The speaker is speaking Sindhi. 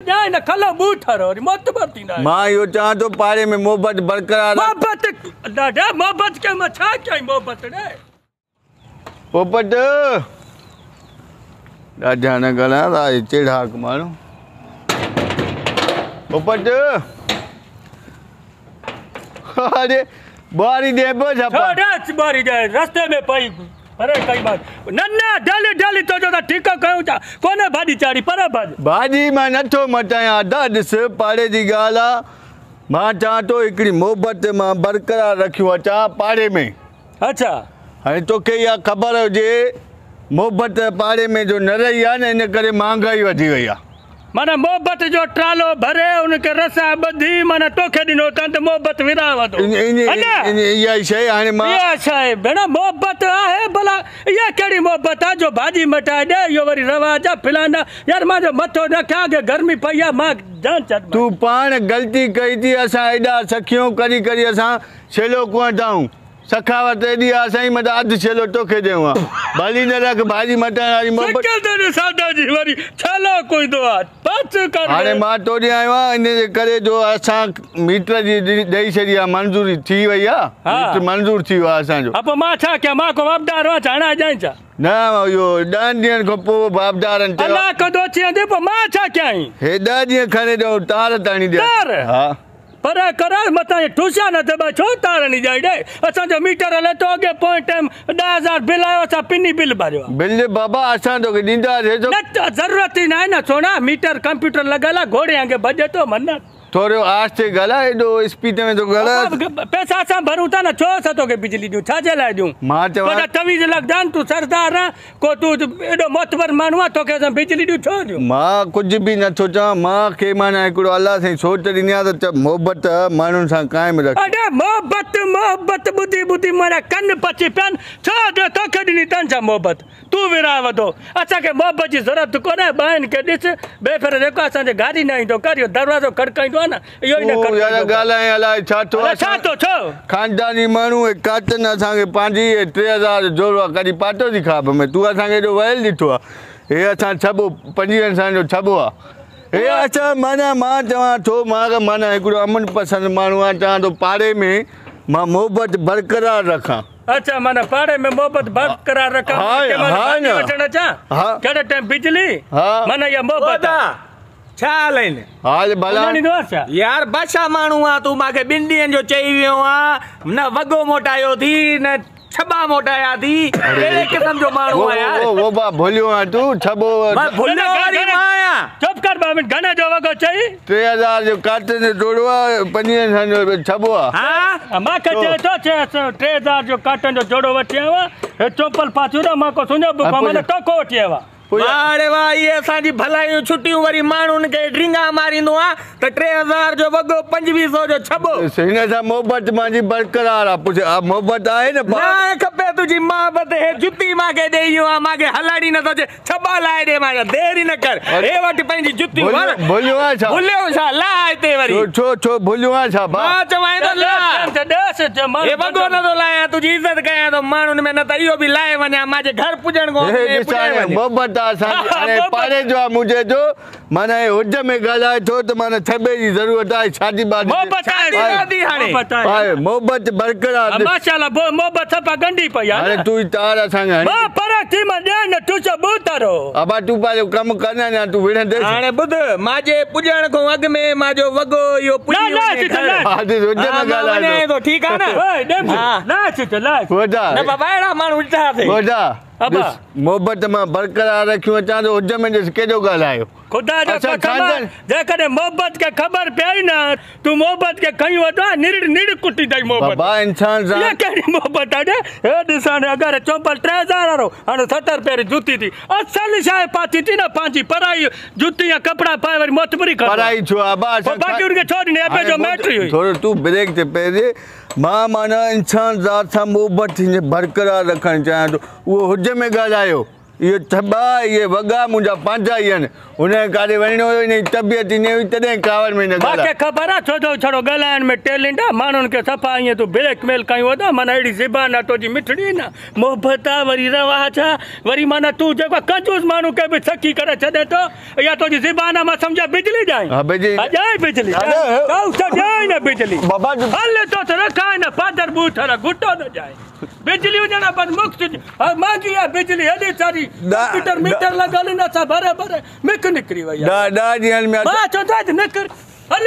ڏيانء نه کلو ٻوٺ وري معتبر ٿيندا آهيو. مان اهو چوان ٿو پاڙي ۾ محبت برقرار رک. محبت ڏاڍا محبت ڪيم مان ڇا ڪيائين محبت ڙي. پوپٽ ڏاڍا نه ڳالهايان ته آهي چيڙاڪ ماڻهو. پوپٽ اڙي ٻهاري ڏئين پيو ڇا؟ ڇو ڏي ٻهاري ڏي رستي ۾ پئي پري ڪئي مان نه نه ڊيلي ڊيلي تو جو ته ٺيڪو ڪيون ٿا ڪونهي ڀاڄي چاڙهي پري ڀاڄ. ڀاڄي مان نٿو مٽايان ادا ڏس پاڙي جي ڳالهه آ مان چوان ٿو هڪڙي محبت مان برقرار رکيون اچان پاڙي ۾. اڇا. هاڻي توکي اها خبر هجي محبت پاڙي ۾ جو نه رهي آ نه ان ڪري مهانگائي وڌي وئي آ. معنيٰ محبت جو ٽرالو ڀري ان کي رسا ٻڌي معنيٰ توکي ڏنو اٿن ته محبت ورهائي وڌو. اها ئي شيء هاڻي مان. اها شيء ڀيڻ محبت آهي ڀلا اها ڪهڙي محبت آهي جو ڀاڄي مٽائي ڏي اهو وري رواج آهي فلانا يار مانجو مٿو نه کاء اڳي گرمي پئي آهي مان جان ڇڏ. تون پاڻ غلطي ڪئي ٿي اسان ايڏا سکيون ڪري ڪري اسان ڇيلو ڪونه ٿا سخاوت ايڏي آ سائين متان اڌ ڇيلو توکي ڏيون ها ڀلي نه رک ڀاڄي مٽائڻ واري محبت. سڪل ٿو ڏي سادا جي وري ڇيلو ڪوئيندو آ بس ڪر. هاڻي مان تو ڏي آيو آهيان ان جي ڪري جو اسان ميٽر جي ڏئي ڇڏي آ منظوري ٿي وئي آ ميٽر منظور ٿي ويو آ اسان جو. ها پوء مان ڇا ڪيان مان ڪو وابدار هئان ڇا هڻائي ڏيان ڇا. نه اهو 10 ڏينهن کان پوء وابدارن چيو. الله ڪندو اچي ويندي پوء مان ڇا ڪيان. هي 10 ڏينهن کڻي ڏيون تار ته هڻي ڏيان. تار. ها. پري ڪر متان هي ٺوسيا نه دٻائي ڇو تار هڻي ڄائي ڏي اسان جو ميٽر هلي ٿو اڳي پوئين ٽائيم 10000 بل آيو اسان پني بل ڀريو آ. بل بابا اسان توکي ڏينداسين نه ته ضرورت ئي ناهي نه سهڻا ميٽر ڪمپيوٽر لڳل آ گهوڙي وانگي ڀڄي ٿو من. ٿورو آهستي ڳالهاء ايڏو اسپيڊ ۾ ٿو ڳالهاء. پئسا اسان ڀرون ٿا نه ڇو اسان توکي بجلي ڏيون ڇا جي لاء ڏيون. مان چوان. تنهنجا تويز لڳندا آهن تون سردار آن ڪو تون ايڏو معتبر ماڻهو آن توکي اسان بجلي ڏيون ڇو ڏيون. مان ڪجهه به نٿو چوان مان کي معنيٰ هڪڙو الله سائين سوچ ڏني آهي ته محبت ماڻهن سان قائم رک. اڙي محبت محبت ٻڌي ٻڌي منهنجا ڪن پچي پيا آهن ڇو جو توکي ڏني تن سان محبت. تون ورهائي وڌو. اسان کي محبت جي ضرورت ڪونهي. ٻانهن کي ڏس، ٻئي ڦر جيڪو اسان جي گاڏي نه ايندو ڪر، اهو دروازو کڙڪائيندو آهي نه، اهو ئي نه تون يار کڙڪائيندو ڪر. ڳالهائين الائي ڇا ٿو. الائي ڇا ٿو، ڇو؟ خانداني ماڻهو هي ڪاٽن اسان کي پنهنجي هي 3000 جو جوڙو آهي ڪڏهن پاتو ٿي خواب ۾ تون اسان کي ايڏو ويل ڏٺو آهي هي اسان ڇٻو 25 سالن جو ڇٻو آهي هي اسان معنيٰ مان چوان ٿو مان معنيٰ هڪڙو امن پسند ماڻهو آهيان چوان ٿو پاڙي ۾ مان محبت برقرار رکان. اڇا معنيٰ پاڙي ۾ محبت برقرار رکان ڪنهن مهل ڀاڄي وٺڻ اچان ڪهڙي ٽائيم بجلي معنيٰ اها محبت آ. ڇا حال آهن؟ حال ڀلا. سڃاڻيندو آهيس ڇا؟ يار بادشاهه ماڻهو آ تون مان کي ٻن ڏينهن جو چئي ويو آ نه وڳو موٽايو ٿي نه ڇٻا موٽايا ٿي ڪهڙي قسم جو ماڻهو آ يار. وو با ڀليو آ تون ڇٻو. مان ڀليو وري مان آهيان. چپ ڪر ٻه منٽ گهڻي جو وڳو چئي؟ 3000 جو ڪاٽن جو جوڙو آ 25 سون جو ڇٻو آ. ها. مان کي چئي ٿو 3000 جو ڪاٽن جو جوڙو وٺي آيو آ هي چوپل پاتيون نه مان ڪو سڃو به ڪو معنيٰ ٽوڪو وٺي آيو آ. واهه ڙي واهه اهي اسان جي ڀلايون ڇٽيون وري ماڻهن کي ڊرينگا ماريندو آ ته 3000 جو وڳو 2500 جو ڇٻو. هن سان محبت مانجي برقرار آ پڇ محبت آهي نه. نه کپي تنهنجي محبت هي جتي مان کي ڏئي ويو آ مان کي هلڻ ئي نٿو اچي ڇٻا لاهي ڏي مان دير ئي نه ڪر هي وٺ پنهنجي جتيون ور. ڀليو آ ڇا؟ ڀليو ڇا لاهه هتي وري. ڇو ڇو ڀليو آ ڇا ڀاء؟ مان چوانء ٿو لاهه. هي وڳو نٿو لاهيان تنهنجي عزت ڪيان ٿو ماڻهن ۾ نه ته اهو به لاهي وڃان مان جي گهر پڄڻ کان اڳ ۾ پڄائي وڃ. محبت آ اسان جي هاڻي پاڙي جو آ منهنجي جو معنيٰ هي حج ۾ ڳالهائي ٿو ته معنيٰ ڇٻي جي ضرورت آهي شادي بادي محبت آهي شادي بادي هاڻي محبت آهي محبت برقرار ماشاءالله محبت صفا ڳنڍي پئي آهي هاڻي تون تار اسان کي هڻي مان پر ٿي مان ڏيان نه تون ڇا ٻوتارو ابا تون پنهنجو ڪم ڪر نه اڃا تون وڙهنديس هاڻي ٻڌ ماجي پڄڻ کان اڳ ۾ ماجو وڳو اهو پڄي وڃي گهر ها حج ۾ ڳالهائي ٿو ٺيڪ آهي نه اوئي ڏي نه اچ ته لاء نه بابا اهڙا ماڻهو ڏٺا اٿئي ٻڌا ابا محبت مان برقرار رکيون اچان ٿو حج ۾ ڏس ڪيڏو ڳالهايو. خدا جو قسم آ جيڪڏهن محبت کي خبر پئي نه تون محبت کي کنيو وتو آ نرڙ نرڙ ڪٽي اٿئي محبت. بابا انسان سان اها ڪهڙي محبت آ ڙي هي ڏس هاڻي اگر چمپل 3000 وارو هاڻي 70 رپئي واري جتي ٿي اصل شيء پاتي ٿي نه پنهنجي پرائي جتي يا ڪپڙا پائي وري معتبري ڪندو آ. پرائي ڇو ابا پوء باقي ان کي ڇو ڏني ابي جو مائٽ هئي. ٿورو تون بريڪ تي پئجي مان معنيٰ انسان ذات سان محبت برقرار رکڻ چاهيان ٿو اهو حج ۾ ڳالهايو. اهي ڇٻا، اهي وڳا منهنجا پنهنجا ئي آهن. هن کي ڪاڏي وڃڻو هيو، هن جي طبيعت ائين هئي، تڏهن ڪاوڙ ۾ هن ڳالهايو. مانکي خبر آ، ڇو جو ڇڙو ڳالهائڻ ۾ ٽيلنٽ آ، ماڻهن کي صفا ائين تون بليڪ ميل ڪيون وتان، معنيٰ اهڙي زبان آ تنهنجي مٺڙي نه محبت آ، وري رواج آ، وري معنيٰ تون جيڪو آ ڪنجوس ماڻهو کي به سخي ڪري ڇڏين ٿو، اها تنهنجي زبان آ، مان سمجهان بجلي ڄائين. ها بجلي. ها ڄائين بجلي. ڄائين ته ڄائين نه بجلي. بابا. هل تو ته رکائين نه پادر ٻوٿر گهٽو نه ڄائين. بجلي هجڻ بس مفت مهانگي آ بجلي هيڏي ساري ڪمپيوٽر ميٽر لڳل آهن اسان ڀري ڀري مک نڪري وئي آ. ڏاهه ڏينهن ۾. مان چوندو آهيان ته نڪر هل.